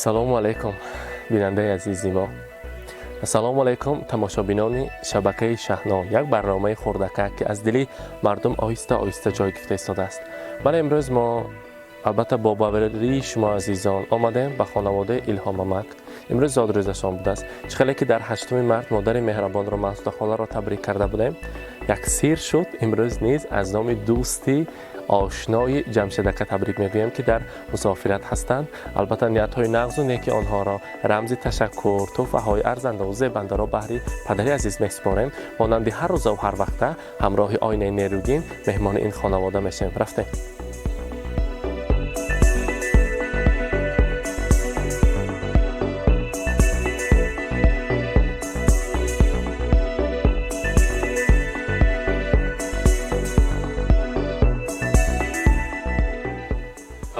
Ассалому алайкум, бинандаи азизи мо. Ассалому алайкум, тамошобинони шабакаи Шаҳно, як барномаи хурдакак, ки аз дили мардум оҳиста оҳиста ҷой гирифта истодааст. Бале, имрӯз мо албатта бо боварии шумо азизон омадем ба хонаводаи Илҳомамак. Имрӯз зодрӯзашон будааст. Чӣ хеле ки дар 8 март модари меҳрабонро, Маҳсуда табрик карда будем, як сир шуд. Имрӯз низ аз номи дӯсти ошнои Ҷамшедака табрик мегӯем, ки дар мусофират ҳастанд. Албатта, ниятҳои нағзу неки онҳоро, рамзи ташаккур, тӯҳфаҳои арзандаву зебандаро баҳри падари азиз месупорем. Монанди ҳар рӯзаву ҳар вақта ҳамроҳи оинаи нерӯгин меҳмони ин хонавода мешавем. Рафтем.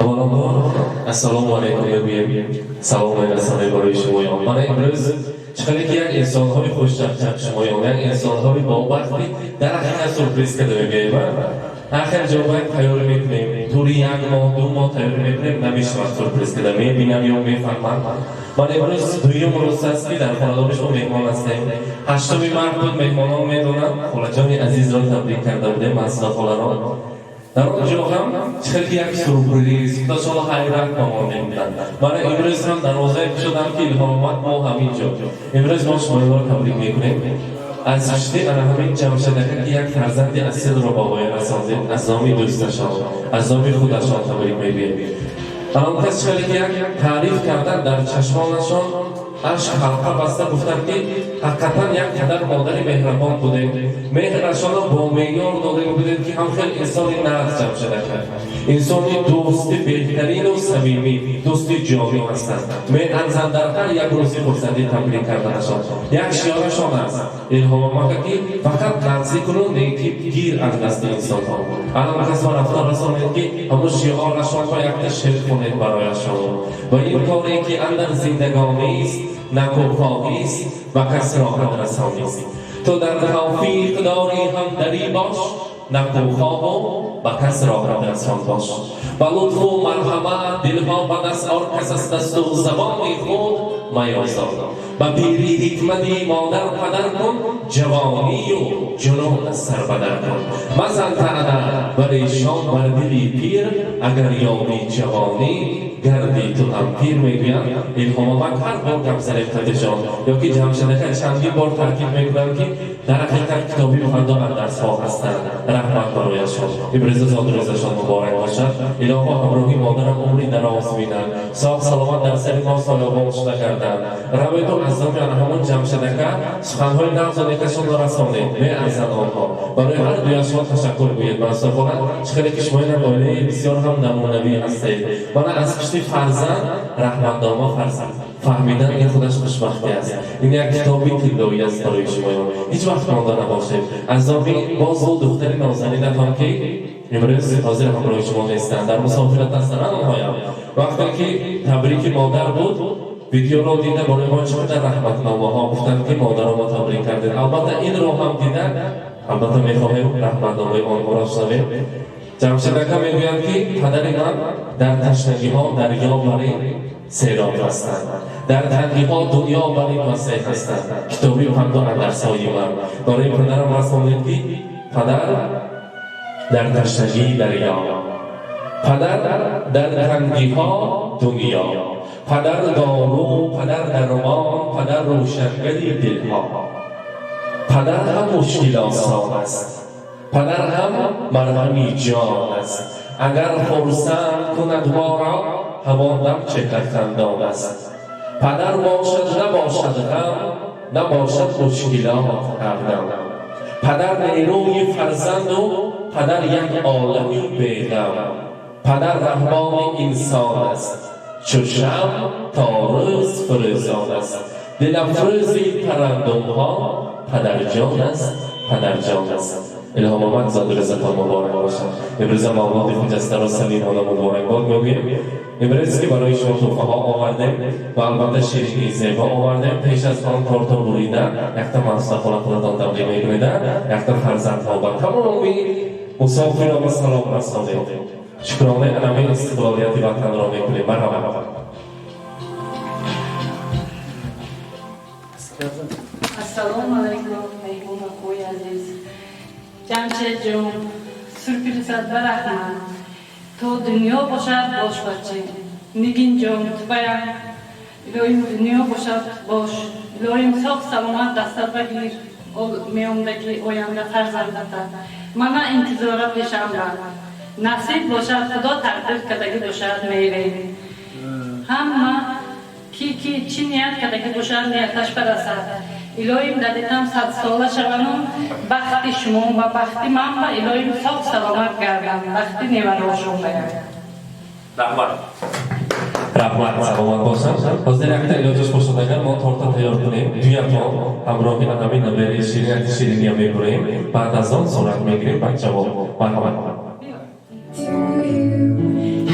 Авваланбор ассалому алайкум мегӯем, салом мерасонем барои шумоён. Мана имрӯз чӣ хеле ки як инсонҳои хушчақчақ шумоён, як инсонҳои бобахти дар ҳақиқат сюрприз карда мегӯем. Ҳар хел ҷо бояд тайёрӣ мекунем, тӯли як моҳ, 2 моҳ тайёрӣ мекунем, намешавад сюрприз карда, мебинам ё мефаҳмам. Ман имрӯз дуюм рӯз аст, ки дар хонадони шумо меҳмон ҳастем. 8 март буд, меҳмонон медонанд, холаҷони азизро табрик карда будем, Маҳсуда холаро. Дар он ҷо ҳам чӣ хел ки як сюрприз, худашонро ҳайрат бамондем буданд. Мана имрӯз ҳам дарвозае кушодам, ки Илҳом омад, мо ҳамин ҷо. Имрӯз мо шуморо табрик мекунем аз ришти ана ҳамин Ҷамшедака, ки як фарзанди асилро ба воя расондед. Аз номи дӯсташон, аз номи худашон табрик мегӯем. Анон кас чӣ хеле ки як таъриф кардан, дар чашмонашон ашк ҳалқа баста гуфтанд, ки ҳақиқатан як падар модари меҳрабон будем, меҳрашонро бо меъёр дода будем, ки ҳам хел инсони нағз Ҷамшедака, инсони дӯсти беҳтарину самимӣ, дӯсти ҷонӣ ҳастанд. Меарзанд дар ҳар як рӯзи хурсандӣ табрик карданашон. Як шиорашон аст, Илҳомамака, ки фақат нағзӣ куну неки гир аз дасти инсонҳо. Анон касро рафта расонед, ки ҳамун шиорашонро якта шеър хонед барояшон. Ва ин коре ки андар зиндагонист, накӯхоҳист, ба кас роҳат расонист. Ту дар тавфиқ дорӣ, ҳамдарӣ бош, накӯхоҳу ба кас роҳат расон бош. Ба лутфу марҳамат дилҳо ба даст ор, кас аз дасту забони худ маёзор. Ба пири ҳикмати модар падар кун, ҷавонию ҷунун аз сар бадар кун. Мазан таъна вале шон бар дили пир, агар ёби ҷавонӣ, гарди ту ҳам пир, мегӯянд. Илҳомамак ҳар бор гап занем қадишон ё ки Ҷамшедака чандин бор таъкид мекунанд, ки дар ҳақиқат китоби панду андарсҳо ҳастанд. Раҳмат барояшон. Имрӯза зодрӯзашон муборак бошад. Илоҳо, ҳамроҳи модарам умри дароз бинанд, соғ саломат дар сари мо соябон шуда гарданд. Раведу аз номи ана ҳамон Ҷамшедака суханҳои нағзу некашонро расонед, меарзанд онҳо. Барои ҳар дуяшон ташаккур гӯед. Мансурхона, чӣ хеле ки шумо инам оилаи бисёр ҳам намунавӣ ҳастед. Мана аз пишти фарзанд раҳматнома фарзанд фаҳмидан, ин худаш хушбахтӣ аст. Ин як китоби тиллоӣ аст барои шумоён. Ҳеҷ вақт монда набошед. Аз номи боз духтари нозанинатон, ки имрӯз ҳозир ҳамроҳи шумо нестанд, дар мусофират ҳастанд, онҳоям вақте ки табрики модар буд, видеоро дида, барои мо чӣ қадар раҳматномаҳо гуфтанд, ки модаро мо табрик кардем. Албатта, инро ҳам дида, албатта, мехоҳем раҳматномаи онҳоро шунавем. Ҷамшедака мегӯянд, ки падари ман дар ташнагиҳо дарё барин сероб ҳастанд, дар тангиҳо дунё барин васеъ ҳастанд. Китоби панду андарсҳои ман барои падарам расонед, ки падар дар ташнагӣ дарё, падар дар тангиҳо дунё, падар дору, падар дармон, падар рӯшангари дилҳо. Падар ҳам мушкилосон аст, падар ҳам марҳами ҷон аст. Агар хурсанд кунад моро, ҳамон дам чеҳра хандон аст. Падар бошад, набошад ғам, набошад мушкилот ҳардам. Падар нерӯи фарзанду падар як олами беғам. Падар раҳмони инсон аст, чу шамъ то рӯз фурӯзон аст. Дилафрӯзи тарандумҳо падарҷон аст, падарҷон аст. Илҳомомад, зодрӯзатон муборак бошад. Имрӯза мавлуди хуҷастаро самимона муборакбод мегӯем. Имрӯз ки барои шумо тӯҳфаҳо овардем ва албатта ширинии зебо овардем, пеш аз он торто бурида, якта Маҳсуда хола худатон табрик мекунида, якта фарзандҳо ба тамоми мусофиро ба салом расонед. Шукронаи анами истиқлолияти ватанро мекунем. Марҳамат. Ассалому алайкум, меҳмонҳои азиз. Ҷамшедҷон, сюрпризат ба раҳмат. То дунё бошад, бош, баче. Нигинҷон, тубаям илоҳим дунё бошад, бош. Илоҳим соғ саломат дастат багир меомдаги оянда фарзандата. Мана интизора пешам ба. Насиб бошад, Худо тақдир кардагӣ бошад, мерем. Ҳама ки ки чӣ ният кардагӣ бошад, нияташ барасад. Илоҳим дадитам садсола шавану бахти шумо ва бахти ман ба илоҳим соғ саломат гардам, бахти неварошон баям. Раҳмат, раҳмат, саломат бошанд. Ҳозир якта илоҷаш бошад, агар мо торта тайёр кунем, дуятон ҳамроҳи ҳамин набери ширин як шириния мебурем, баъд аз он сурат мегирем, баъд ҷавоб. Марҳамат. To you.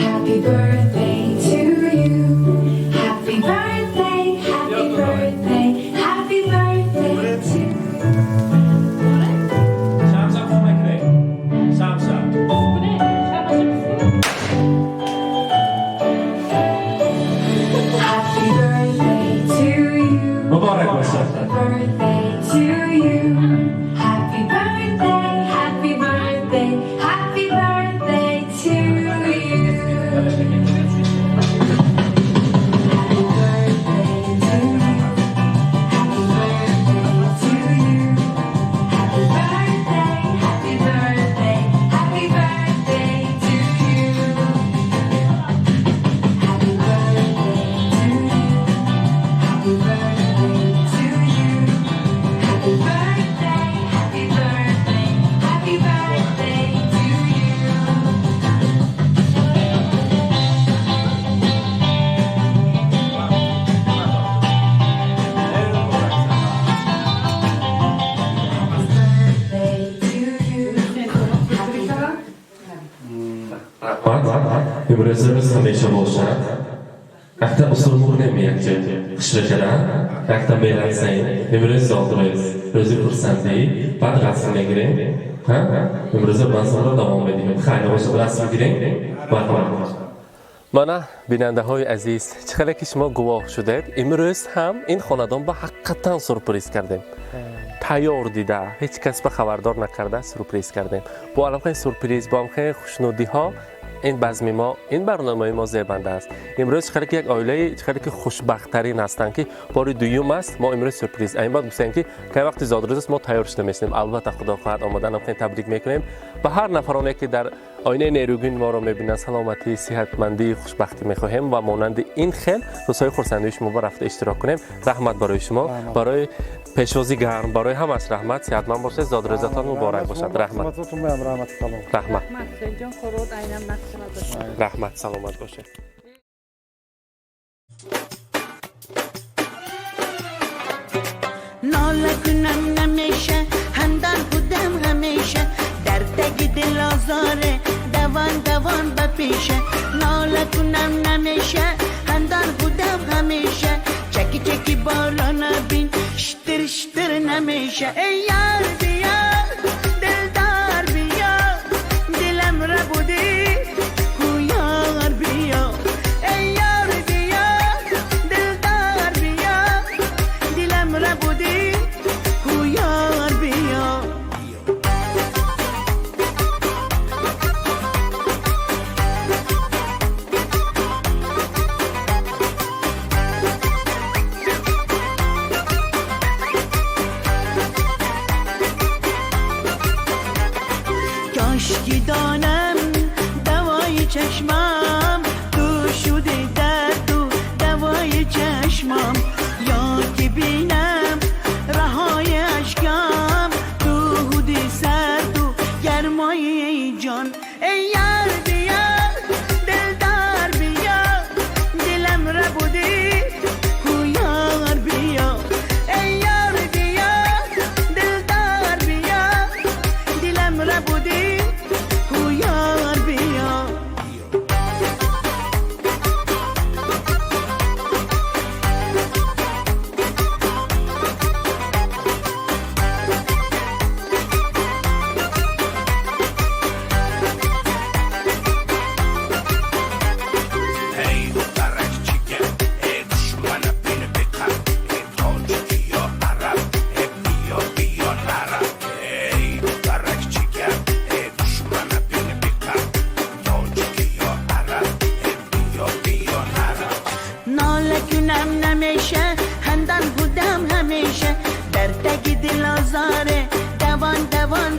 Happy birthday to you. Happy birthday, happy birthday, happy birthday to you. Шамша пуф мекунем, шамша. Happy birthday to you. Муборак бошад. Happy birthday to you. Happy birthday, happy birthday, happy birthday to you. Happy birthday to you. Happy birthday to you. Happy birthday, happy birthday, happy birthday to you. Happy birthday to you. Happy birthday to you. Happy birthday, happy birthday, happy birthday to you. Happy birthday to you. Happy Раҳмат. Имрӯзимиз ҳамеша бошад. Якта усул мурнем, якҷо хушракада, якта мерақсем. Имрӯз зодрӯз, рӯзи хурсандӣ, баъд расм мегирем. Имрӯза базмро давом медиҳем. Хайр бошад, расм гирем. Марҳамат. Мана, бинандаҳои азиз, чӣ хеле ки шумо гувоҳ шудед, имрӯз ҳам ин хонадон ба ҳақиқатан сюрприз кардем. Тайёр дида, ҳеҷ кас ба хабардор накарда сюрприз кардем. Бо алоқаи сюрприз, бо алоқаи хушнудиҳо ин базми мо, ин барномаи мо зебанда аст. Имрӯз чӣ хеле ки як оилаи чӣ хеле ки хушбахттарин ҳастанд, ки бори дуюм аст мо имрӯз сюрприз. Ин баъд гуфтем, ки кай вақти зодрӯз аст, мо тайёр шуда месинем. Албатта, Худо хоҳад, омаданам хеле табрик мекунем ба ҳар нафароне, ки дар оинаи нерӯгин моро мебинанд. Саломатӣ, сиҳатмандӣ, хушбахтӣ мехоҳем ва монанди ин хел рӯзҳои хурсандии шумо ба рафта иштирок кунем. Раҳмат барои шумо, барои пешвози гарм, барои ҳамаш раҳмат. Сиҳатманд бошед, зодрӯзатон муборак бошад. Раҳмат. Раҳмат. Раҳмат, саломат бошед. ناله کنم نمیشه، هندان بودم همیشه، در تگ دل آزاره، دوان دوان بپیشه. ناله کنم نمیشه، هندان بودم همیشه، چکی چکی باران بین، شتر شتر نمیشه. ای یار بیا، دلدار بیا، دلم را بودی کو یار بیا. ای یار بیا، دلدار بیا، دلم را بودی کو یار بیا. کاشکی دانم دوای چشمم، تو شده درد و دوای چشمم، یا که بینم رهای اشکم، تو هودی سرد و گرمای جان. ای یار بیا، دلدار بیا، دلم را بودی کو یار بیا. ای یار بیا، دلدار بیا، دلم را بودی کو یار بیا.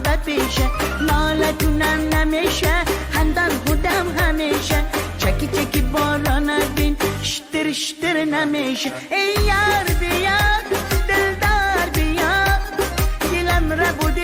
Ба пеша нола кунам намеша, хандан худам ҳамеша. Чаки чаки борона бин, штир штир намеша. Эй ёр, биё, дилдор, биё, дилам рабуд.